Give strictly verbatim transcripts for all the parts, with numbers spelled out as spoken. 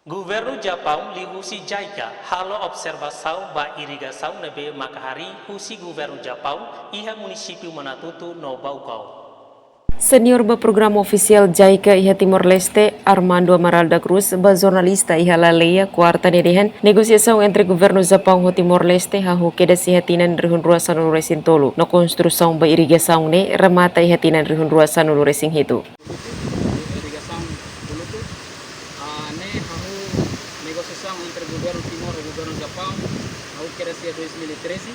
Governu Japaun liuhusi JICA halo observasaun ba irrigasaun ne'ebé maka harii husi governu Japaun iha munisípiu Manatuto no Baucau. Senior ba programa ofisiál JICA iha Timor-Leste, Armando Amaral da Cruz, ba jornalista iha Laleya, Kuarta ne'e dehan, negosiasaun entre governu Japaun ho Timor-Leste hahú kedas iha tinan rihun rua sanulu resin tolu, no konstrusaun ba irrigasaun ne'e remata iha tinan rihun rua sanulu resin hitu. Irrigasaun Bulutu, ah, ne'e hahú negosiasaun entre governu Timor ho governu Japaun, hahú kedas iha dois mil e treze.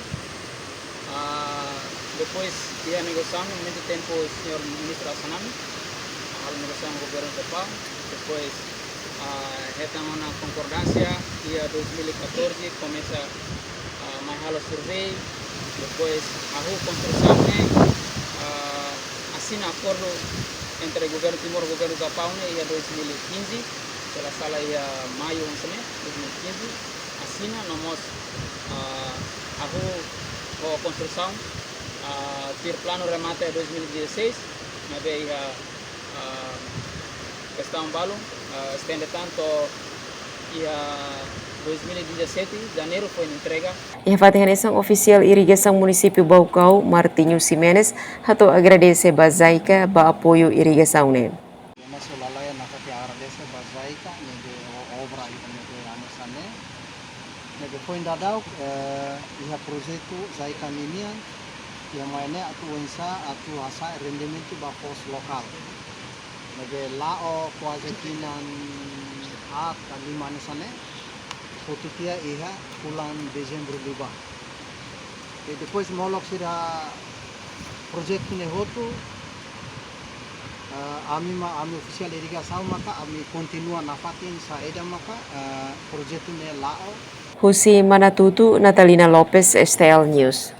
Ah, depois iha negosiasaun, momentu tempu señór ministru Assanami, ah, halo negosiasaun ho governu Japaun, depois, ah, hetan ona konkordánsia, iha dois mil e catorze komesa, ah, mai halo survey, depois hahú konstrusaun ne'e, ah, asina akordu entre governu Timor, governu Japaun ne'e iha dois mil e quinze, se la sala iha maiu hanesan ne'e, dois mil e quinze, asina no mós, ah, hahú ho konstrusaun, ah, tuir planu remata dois mil e dezasseis, maibé iha, ah, kestaun balu, ah, estende tan to'o iha dois mil e dezassete, janeiru foin entrega. Iha fatin hanesan, ofisiál irrigasaun munisípiu Baucau, Martinho Ximenes, hato'o agradese ba JICA ba apoiu irrigasaun ne'e. Ema sira Laleya nafatin agradese ba JICA ne'ebé o-, obra ida ne'ebé hanesan ne'e. Ne'ebé foin daudauk, eh, iha projetu JICA ninian, iha mai ne'e atu oinsá atu hasa'e rendimentu ba foos lokál. Ne'ebé la'o kuaze tinan haat ka lima hanesan ne'e, hotu tiha iha fulan Dezembru liubá. I depois molok sira projetu ne'e hotu, eh, ami ma, ami ofisiál irrigasaun maka ami kontinua nafatin saida maka, eh, projetu ne'e la'o. Husi Manatuto, Natalina Lopes, STL News.